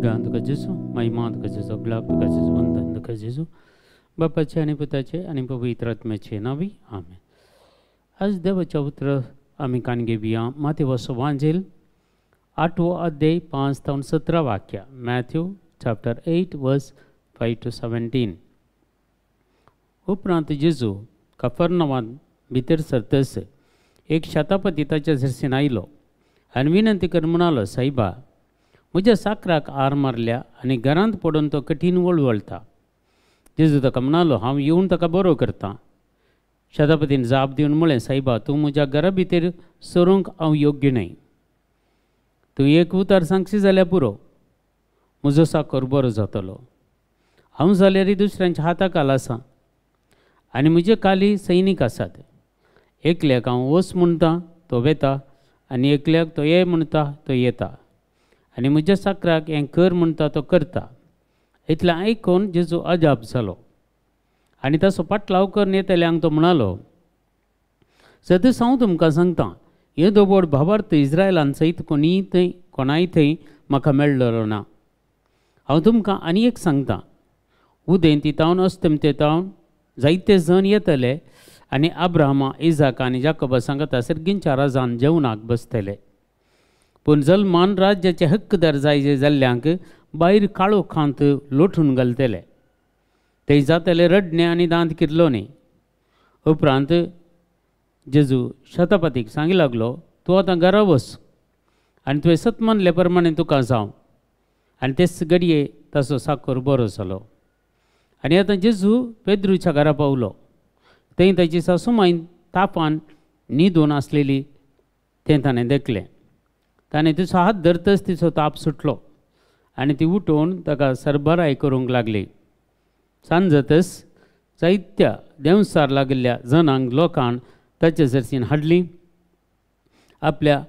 सर्गांत तुका जेजू, महिमा तुका जेजू, गुलाब तुका जेजू, वंदन तुका जेजू, बापाचे आनी पुताचे आनी पवित्र आत्म्याचे नांवी आमेन. आज देवाच्या उतर आमी कान घेवया. मातेवाचो वांजेल 8वो अध्याय 5 ते 17 वाक्य, मॅथ्यू चॅप्टर 8 वर्स 5 to 17. उपरांत जेजू कफर्नवांत भितर सरतस एक शतापती ताच्या सरसीन आयलो आनी विनंती करून म्हणालो, सायबा, म्हज्या साकराक आर मारल्या आनी घरांत पडून तो कठीण वळवळटा. जेजू ताका म्हणालो, हांव येवन ताका बरो करतां. शतापतीन जाप दिवन म्हळें, सायबा, तूं म्हज्या घरा भितर सरूंक हांव योग्य न्हय. तूं एक उतार सांगशी जाल्यार पुरो, म्हजो साकर बरो जातलो. हांव जाल्यारय दुसऱ्यांच्या हाता खाला आसा आनी म्हजे खाली सैनीक आसात. एकल्याक हांव वच म्हणटा तो वेता आनी एकल्याक तो ये म्हणटा तो येता आनी म्हज्या साकराक हें कर म्हणटा तो करता. इतलें आयकून जेजू अजाप जालो आनी ताचो पाटलाव करून येतल्यांक तो म्हणालो, सदस हांव तुमकां सांगता, येदो व्हड भावार्थ इस्रायलान सयत कोणीय थंय कोणाय थंय म्हाका मेळ्ळलो ना. हांव तुमकां आनी एक सांगता, उदेंती तावन अस्तमते तावन जायते जण येतले आनी अब्राहमा, इजाका आनी जाकोबा सांगता सर्गींच्या राजान जेवणाक बसतले. पूण जल्मान राज्याचे हक्कदार जायजे जाल्ल्यांक भायर काळोखांत लोटून घालतले. ते जातले रडणे आनी दांत किरलो न्ही. उपरांत जेजू शतपतीक सांगी लागलो, तूं आतां घरा वच आनी तुवें सत मानले प्रमाणे तुका जावं. आनी तेच घडये ताचो साकर बरो जालो. आनी आतां जेजू पेद्रूच्या घरा पावलो. थंय ताची सासुमायन तापान न्हिदून आसलेली तें ताणें देखलें. ताणें तिचो हात धरतच तिचो ताप सुटलो आनी ती उठून ताका सरबराय करूंक लागली. सांजतच जायत्या देंवसार लागिल्ल्या जनांक लोकांक ताचे सरसीन हाडली. आपल्या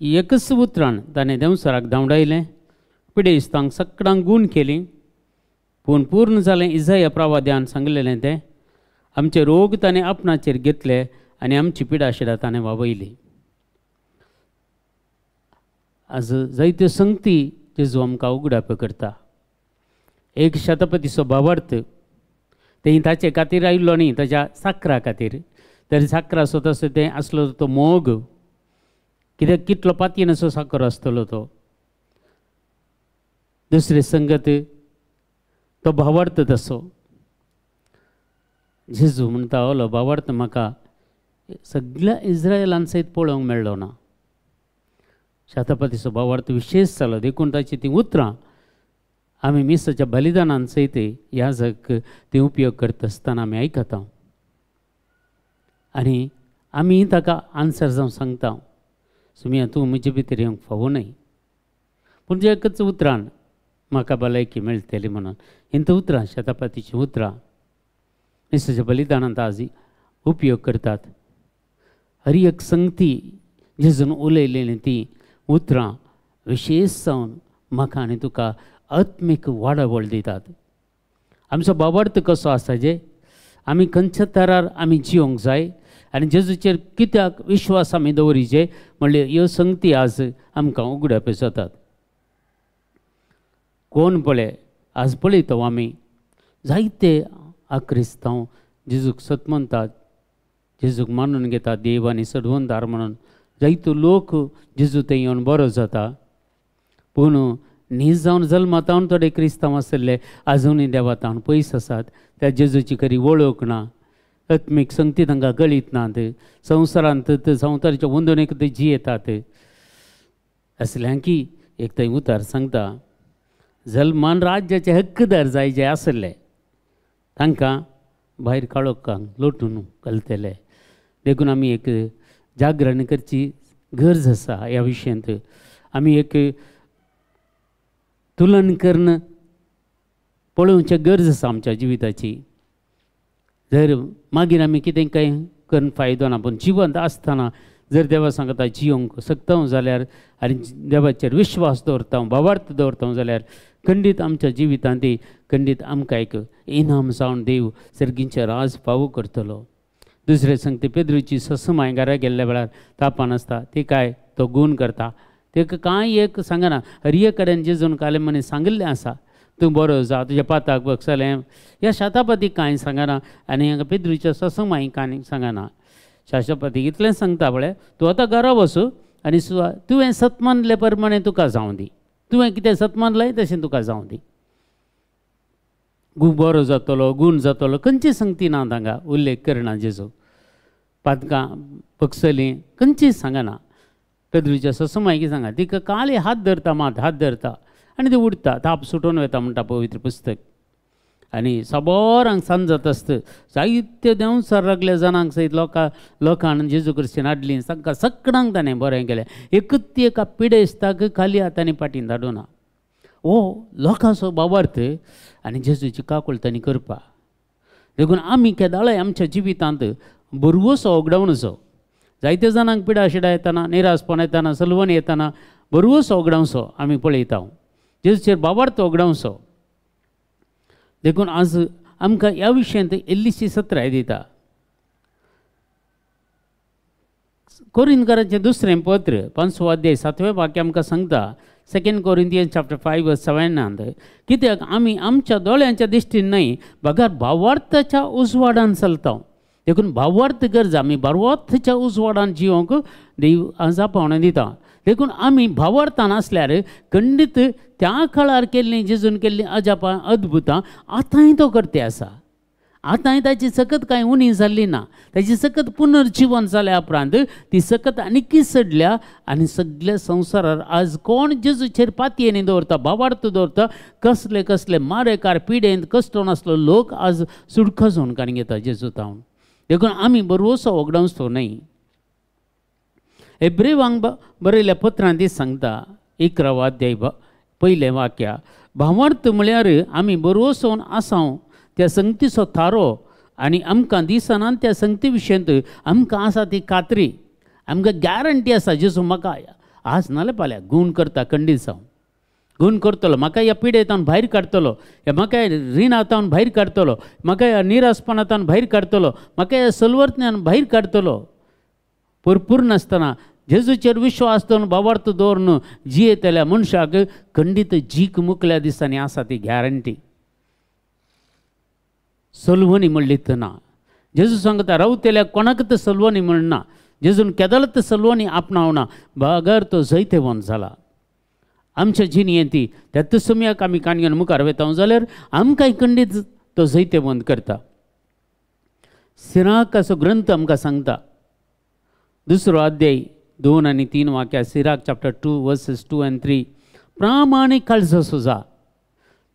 एकच उतरान ताणें देंवसाराक धांवडायलें. पिडेस्तांक सगळ्यांक गूण केली. पूण पूर्ण जालें इजाया प्रवाद्यान सांगलेलें तें, आमचे रोग ताणें आपणाचेर घेतले आनी आमची पिडाशिडा ताणें वावयली. आज जायत्यो संगती जेजू आमकां उगडाप करता. एक शतपतीचो भावार्थ तें ताचे खातीर आयिल्लो न्ही, ताच्या साकरा खातीर. तर साकराचो तसो तें आसलो तो मोग, कित्याक कितलो पातयेन असो साकर आसतलो तो. दुसरे संगत तो भावार्थ तसो. जेजू म्हणटा, ओलो भावार्थ म्हाका सगळ्या इस्रायलान सयत पळोवंक मेळ्ळो ना. शतपतीचो भावार्थ विशेश जालो, देखून ताची तीं उतरां आमी मिसाच्या बलिदानान सयत ह्या जग ती उपयोग करता आसतना आमी आयकता आनी आमी ताका आन्सर जावन सांगता, सुमिया तूं म्हजे भितर येवंक फावो न्हय, पूण जे एकच उतरान म्हाका भलायकी मेळटली म्हणून. हीं उतरां शतपतीचीं उतरां मिसाच्या बलिदानांत आज उपयोग करतात. हर एक संगती जेजून उलयलेली ती उतरां विशेश जावन म्हाका आनी तुका आत्मीक वाडावळ दितात. आमचो भावार्थ कसो आसा जे आमी खंयच्या थरार आमी जिवंक जाय आनी जेजूचेर कित्याक विश्वास आमी दवरिचे म्हणल्यार ह्यो संगती आज आमकां उगडप जातात. कोण पळय आज पळयता आमी जायते आक्रिस्तांव जेजूक सत म्हणटात, जेजूक मानून घेतात देव आनी सडवणदार म्हणून. जायतो लोक जेजू थंय येवन बरो जाता, पूण न्हीज जावन जल्मातावन थोडे क्रिस्तांव आसले आजुनूय देवातावन पयस आसात. त्या जेजूची खरी वळख ना, आत्मीक संगती तांकां कळीत नात, संवसारांत संवसाराच्या वंदनेक ते जियेतात. असल्यांकी एक थंय उतार सांगता, जल्मान राज्याचे हक्कदार जाय जे आसले तांकां भायर काळोखांक लोटून घालतले. देखून आमी एक जागरण करची गरज आसा. ह्या विशयांत आमी एक तुलन करून पळोवची गरज आसा आमच्या जिविताची. जर मागीर आमी कितें कांय करून फायदो ना, पूण जिवंत आसतना जर देवा सांगता जिवंक शकता जाल्यार आनी देवाचेर विश्वास दवरता, भावार्थ दवरता जाल्यार खंडीत आमच्या जिवितांत खंडीत आमकां एक इनाम जावन देव सर्गींचे राज फावो करतलो. दुसरे सांगते पेद्रूची ससमाय घरा गेल्ल्या वेळार तापान आसता, ती काय तो गूण करता, ताका कांय एक सांगना. हर कडेन जेजून काले मनीस सांगिल्लें आसा, तूं बरो जा, तुज्या पाताक बगसलें. ह्या शातापतीक कांय सांगना आनी हांगा पेद्रूच्या ससमाई कांय सांगना. शाशापतीक इतलें सांगता पळय, तूं आतां घरा वचू आनी तुवें सत मानले प्रमाणे तुका जावं दी, तुवें कितें सत मानलें तशें तुका जावं दी. गू बरो जातलो, गूण जातलो, खंयची संगती ना तांकां उल्लेख करना जेजू. पातकां बगसलीं खंयची सांगना. पेद्रूच्या ससमाई कितें सांगा, तिका काली हात धरता, मात हात धरता आनी ती उडटा, ताप सुटून वता म्हणटा पवित्र पुस्तक. आनी साबारांक सांज जाता आसता, जायते देंवचार लागल्या जाणांक सयत लोकांक जेजू क्रिस्तीन हाडली, तांकां सगळ्यांक ताणें बरें केलें. एकूच एका पिडेस्ताक खाली हातांनी फाटीन धाडूना. हो लोकांचो भावार्थ आनी जेजूची काकूळ तांणी करपा. देखून आमी केदाळय आमच्या जिवितांत बरवसो ओगडावनचो. जायते जाणांक पिडा शिडा येतना, निरासपण येतना, सलवण येतना बरवसो ओगडावचो आमी पळयता, जेजूचेर भावार्थ ओगडावचो. देखून आज आमकां ह्या विशयांत इल्लीशी सत्राय दिता. कोरिंथकारांचें दुसरें पत्र 5वो अध्याय 7वें वाक्य आमकां सांगता, 2 Corinthians chapter 5 verse 7, कित्याक आमी आमच्या दोळ्यांच्या दिश्टीन न्हय बगर भावार्थाच्या उजवाडान चलता. देखून भावार्थ गरज, आमी भावार्थाच्या उजवाडान जिवंक देव आज आपोवणें दिता. देखून आमी भावार्थान आसल्यार खंडीत त्या काळार केल्लीं जेजून केल्लीं अजापां अद्भुतां आतांय तो करते आसा. आतांय ताची सकत कांय उणी जाल्ली ना. ताची सकत पुनर्जिवन जाल्या उपरांत ती सकत आनीकय चडल्या आनी सगल्या संवसारार आज कोण जेजूचेर पातयेनी दवरता, भावार्थ दवरता, कसले कसले मारेकार पिडेंत कश्टोन आसलो लोक आज सुडखो जावन काणी घेता जेजू तावन. देखून आमी बरोसो वगडावचो न्हय. एब्रेवांक बरयल्या पत्रांत ती सांगता, 11वो अध्याय पयलें वाक्य, भावार्थ म्हळ्यार आमी बरोसोवन आसाव त्या संगतीचो थारो आनी आमकां दिसना त्या संगती विशयांत आमकां आसा ती खात्री, आमकां गॅरंटी आसा जेजू म्हाका आज नाल्यार फाल्यां गूण करता, खंडीत जावं गूण करतलो, म्हाका ह्या पिडेतावन भायर काडटलो, ह्या म्हाका रिणातावन भायर काडटलो, म्हाका ह्या निरासपणातावन भायर काडटलो, म्हाका ह्या सलवर्तन्यान भायर काडटलो. भरपूर नासतना जेजूचेर विश्वास दवरून भावार्थ दवरून जियेतल्या मनशाक खंडीत जीक मुकल्या दिसांनी आसा ती गॅरंटी. सलवणी म्हणली ना. जेजू सांगता रावतल्या कोणाकच सलवणी म्हणना. जेजून केदळत सलवणी आपणावना, बगर तो जैतेवंत जाला. आमच्या जिणेंत ती त्याच समयाक आमी काणयेन मुखार वता जाल्यार आमकांय खंडीत तो जैतेवंत करता. सिराक असो ग्रंथ आमकां सांगता, 2 अध्याय 2 आनी 3 वाक्या, सिराक चॅप्टर 2 वर्सेस 2 आनी 3, प्रामाणीक काळजाचो जा,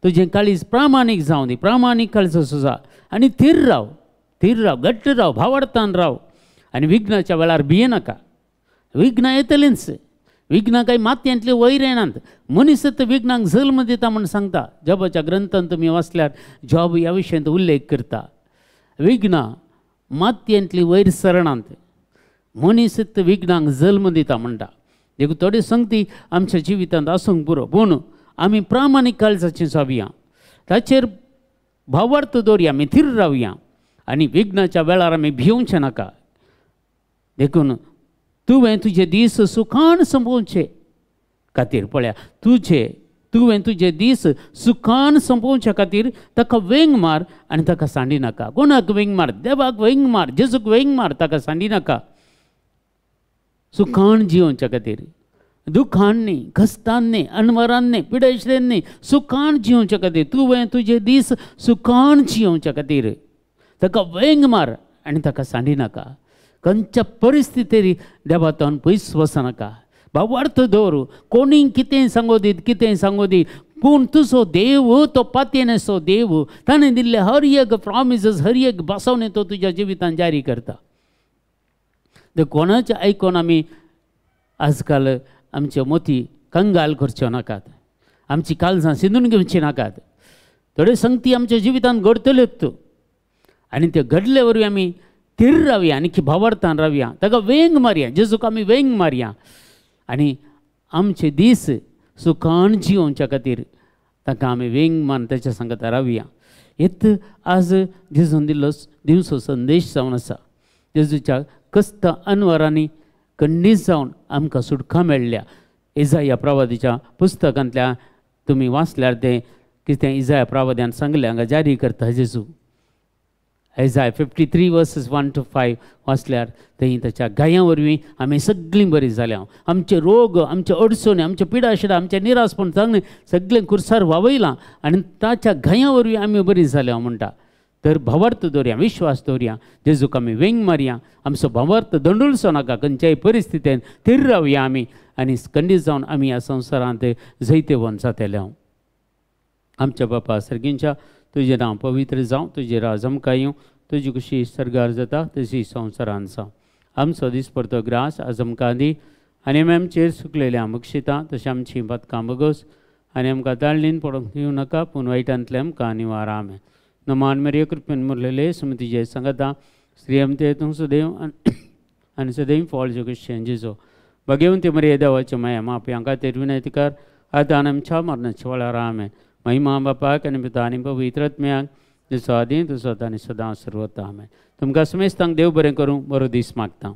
तुजें काळीज प्रामाणीक जावं दी, प्रामाणीक काळजाचो जा आनी थीर राव, थीर राव, घट्ट राव, भावार्थान राव आनी विघ्नाच्या वेळार भियेनाका. विघ्नां येतलींच, विघ्नां कांय मातयेंतली वयर येनात. मनीस तर विघ्नांक जल्म दिता म्हूण सांगता. जॉबाच्या ग्रंथांत तुमी वाचल्यार जॉब ह्या विशयांत उल्लेख करता. विघ्नां मातयेंतली वयर सरणांत, मनीस विघ्नांक जल्म दिता म्हणटा. देखून थोडी संगती आमच्या जिवितांत आसूंक पुरो, पूण आमी प्रामाणीक काळजाचें जावया, ताचेर भावार्थ दवरया, आमी थीर रावया आनी विघ्नाच्या वेळार आमी भिवचें नाका. देखून तुवें तुजे दीस सुखान सोंपोवचे खातीर, पळया तुवें तुजे दीस सुखान सोंपोवचे खातीर ताका वेंग मार आनी ताका सांडी नाका. कोणाक वेंग मार? देवाक वेंग मार, जेजूक वेंग मार, ताका सांडी नाका. सुखान जिवच्या खातीर, दुखान न्ही, कश्टान न्ही, अनवरान न्ही, पिडेशेन न्ही, सुखान जिवच्या खातीर तुवें तुजे दीस सुखान जिवच्या खातीर ताका वेंग मार आनी ताका सांडी नाका. खंयच्या परिस्थितीर देवातावन पयस वचनाका. भावार्थ दवर, कोणी कितें सांगो दी, कितें सांगो दी, पूण तुजो देव तो पातयेनेचो देव, ताणें दिल्ले हर एक प्रॉमिसीस, हर एक बसवणे तो तुज्या जिवितान जारी करता. ते कोणाचें आयकून आमी आजकाल आमचे मोती कंगाल करच्यो नाकात, आमची काळजां शिंदून घेवची नाकात. थोड्यो संगती आमच्या जिवितांत घडटल्योच आनी त्यो घडले वरवीं आमी थीर रावया आनी भावार्थान रावया, ताका वेंग मारया, जेजूक आमी वेंग मारया आनी आमचे दीस सुखान जिवच्या खातीर ताका आमी वेंग मान ताच्या सांगता रावया. येत आज जेजून दिल्लो दिवचो संदेश जावन आसा. जेजूच्या कश्ट अनवरांनी खंडीत जावन आमकां सुटका मेळ्ळ्या. इजाया प्रवादीच्या पुस्तकांतल्या तुमी वाचल्यार तें कितें इजाया प्रवाद्यान सांगलें हांगा जारी करता जेजू. Isaiah 53:1-5 वाचल्यार थंय ताच्या घायां वरवीं आमी सगळीं बरीं जाल्या. आमचे रोग, आमचे अडचणी, आमचे पिडाशिडा, आमचें निरासपण चांगलें सगळें कुर्सार वावयलां आनी ताच्या घायां वरवीं आमी बरीं जाल्या म्हणटा. तर भावार्थ दवरया, विश्वास दवरया, जेजूक आमी वेंग मारया, आमचो भावार्थ दंडुलचो नाका. खंयच्याय परिस्थितीन थीर रावया आमी आनी खंडीत जावन आमी ह्या संवसारांत जैतेवन जातले. आमच्या बापा सर्गींच्या, तुजें नांव पवित्र जावं, तुजें राज आमकां येवं, तुजी खुशी सर्गार जाता तशी संवसारान जावं. आमचो दिसपडतो ग्रास आज आमकां दी आनी आमी आमचेर सुकलेल्या बक्षिता तशें आमची पातकां बगोस आनी आमकां ताळणीन पडोवंक दिवं नाका, पूण वायटांतले आमकां निवार. आमेन. नमान मरिये, कृपेन मुरलेले, सुमतीचे सांगता स्त्री आमचे तूं सदैव आनी सदैव फॉल जोगेश जेजो. भगवंती मरिये, देवाचे माया मापयां खातीर विनंती कर आतां आनी आमच्या मरणाच्या वेळार. आमेन. महिमा बापाक आनी पिता आनी पवित्र आत्म्याक, जसो आदी तसो आतां आनी सदां सर्वता. आमेन. तुमकां समेस्तांक देव बरें करूं, बरो दीस मागता.